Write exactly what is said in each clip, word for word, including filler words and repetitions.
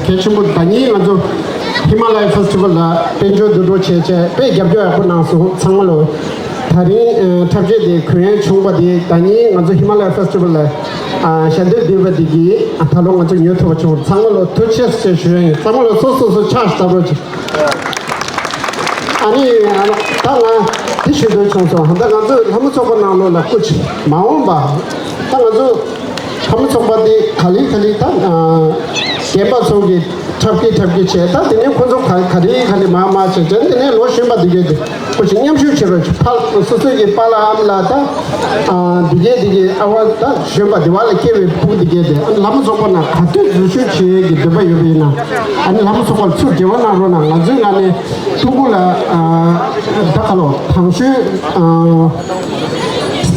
གལ་ཆེན་པོ། ད་ནི་ང་ཚོ་ཧི་མ་ལ་ཡ་ཕེ་སི་ཊི་བལ་ལ་དཔལ་འབྱོར་བསྡུ་རུབ་བྱས་བྱས་དཔེ་རྒྱབ་སྐྱོར་ཡག་པོ་གནང་སོང་། ཚང་མ་ལོ། ད་རིང་ཨ་འཁྲབ་ཆས་དེ་གོན་ཡས་བྱུང་བ་དེ། ད་ནི་ང་ཚོ་ཧི་མ་ལ་ཡ་ཕེ་སི་ཊི་བལ་ལ་ཨ་ཞལ་འདེབས་བསྡུས་པ་དེ་གིས་ཨ་ད་ལོ་ང་ཚོ་ཉོ་ཐུབ་པ་བྱུང་། ཚང་མ་ལོ་ཐུགས་རྗེ་ཆེ་ཞུ་ཡ་ཡིན། ཚང་མ་ལོ་སོ་སོ་སོ་ཕྱག་བརྡབ་རོགས་གྱིས། ཨ་ནི་ཨ་ད་ང་དེ་ཞུ་འདོད་བྱུང་སོང་། ད་ང་ཚོ་ལྷ་མོ་ཚོགས་པ་ནང་ལོགས་ལ་སྐུ་མཁྱེན། མ་འོངས་པ་ད་ང་ཚོ་ལྷ་མོ་ཚོགས་པ་དེ་ག་ལེ་ག་ལེ་ད་ཨ་རྒན་པ་ཚོ་གི་འཁྲབ་ཀྱི་འཁྲབ་ཀྱི་བྱས། ད་དེ་ནས་ཁོ་ཚོ་ག་ག་ལེ་ག་ལེ་མར་མར་བྱས་བྱས། དེ་ནས་ལོ་གཞོན་པ་དེ་གས་དེ་སྐུ་མཁྱེན་མཉམ་ཞུགས་བྱེད་རོགས་གྱིས། ཕར་སོ་སོ་གི་པཱ་ལགས་ཨ་མ་ལགས་ད་ཨ་དེ་གས་དེ་གས་ཨ་བ་ད་གཞོན་པ་དེ་བ་ལ་སྐྱེས་པའི་ཕྲུ་གུ་དེ་གས་དེ། ཨ་ནི་ལྷ་མོ་ཚོགས་པ་ནང་ག་དུས་འཛུལ་ཞུགས་བྱེད་ཀྱི་འདོད་པ་ཡོད་པ་ཡིན་ན། ཨ་ནི་ལྷ་མོ་ཚོགས་པ་ལ་ཚུར་འབྲེལ་བ་གནང་རོགས་གནང་། ང་ཚོའི་ངོས་ནས་ཐུགས་ཁུར་ལ་ཨ་ད་ག་ལོ་དང་ཤོས་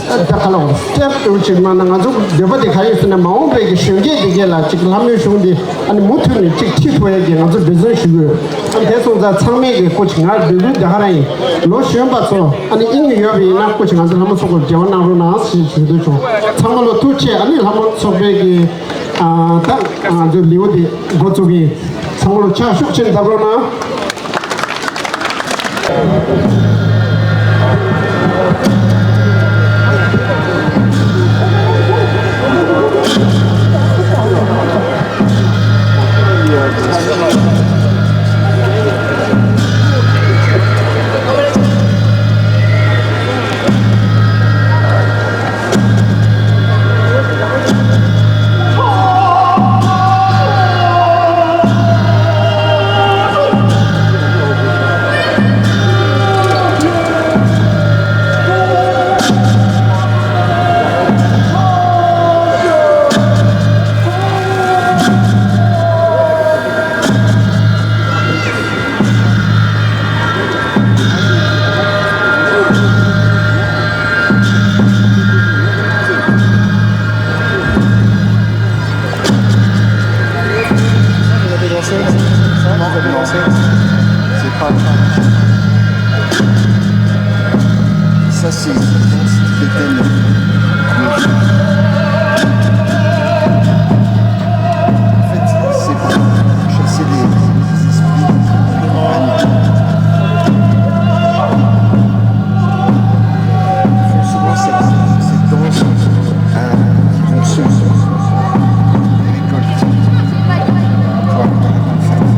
ཨ་ད་ག་ལོ་སྟེར་ཅིག་གནང་ན། ང་ཚོ་འདོད་པ་དེ་ག་ཡོད་ཟེར་ན། མ་འོངས་པའི་གི་གཞོན་སྐྱེས་དེ་གས་ལ་ཅིག་ལྷ་མོའི་གཞུང་འདི་ཨ་ནི་མུ་མཐུད་ནས་ཅིག་ཁྲིད་ཐུབ་ཡས་ཀྱི་ང་ཚོ་འབད་བརྩོན་ཞུ་གི་ཡོད། ཨ་ནི་དེ་སོང་ཙང་ཚང་མས་གི་སྐུ་མཁྱེན་ང་འབོད་སྐུལ་དེ་ག་རང་ཡིན། ལོ་གཞོན་པ་ཚོ་ཨ་ནི་དབྱིངས་ཡོད་པ་ཡིན་ན་སྐུ་མཁྱེན་ང་ཚོ་ལྷ་མོ་ཚོགས་པར་འབྲེལ་བ་གནང་རོགས་གནང་ཞེས་ཞུ་འདོད་བྱུང་། ཚང་མ་ལོ་ཐུགས་རྗེ་ཆེ། ཨ་ནི་ལྷ་མོ་ཚོགས་པའི་གི་ཨ་ད་ང་ཚོའི་ལེའུ་དེ་འགོ་བཙུགས་ཡིན། ཚང་མ་ལོ་ཕྱག་ཤུགས་ཆེན་བརྡབ་རོགས་གནང་། C'est pas Ça, c'est une danse tibétaine. En fait, c'est pour chasser les esprits. Ils font souvent cette, cette danse, euh, qui vont semer les récoltes. Voilà, en fait.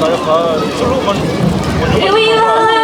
ད་ལྟ་ཕར་ཚུར་ལོག་མ་འགྲོ་མ་འགྲོ་མ་འགྲོ།